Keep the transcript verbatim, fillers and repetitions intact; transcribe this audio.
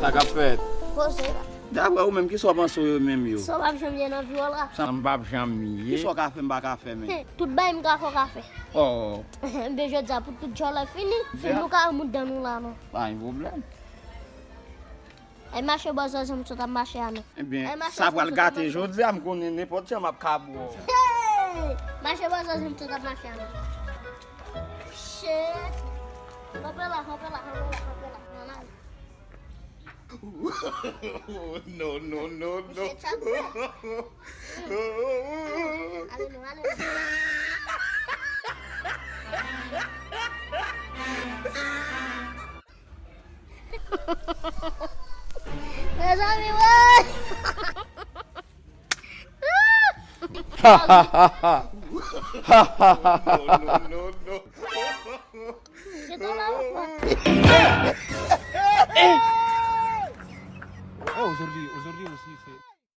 Sa k ap fèt? Poze la. Daprè ou menm, kisa w panse w yo menm yo? Sa w p ap janm ye nan vi w la. Sa m p ap janm ye. Kisa w ka fè m pa ka fè menm? Tout bay m ka fè w ka fè. Oh. Ebyen jodi a pou tout djòlè fini, fim nou ka remout dan nou la non. Pa gen pwoblèm. Ay mache bò zòzè m sot ap mache a non. Ebyen, sa pral gate jodi a, m konnen nenpòt jan m ap ka bò. Hey! Mache bò zòzè m sot ap mache a non. Shit. Kanpe la, kanpe la, kanpe la, kanpe la. Nan ale. No, no, no, no. Misye tchak. Ale non, ale non. Mezanmi, woy! Ha ha ha ha. Ha ha ha ha.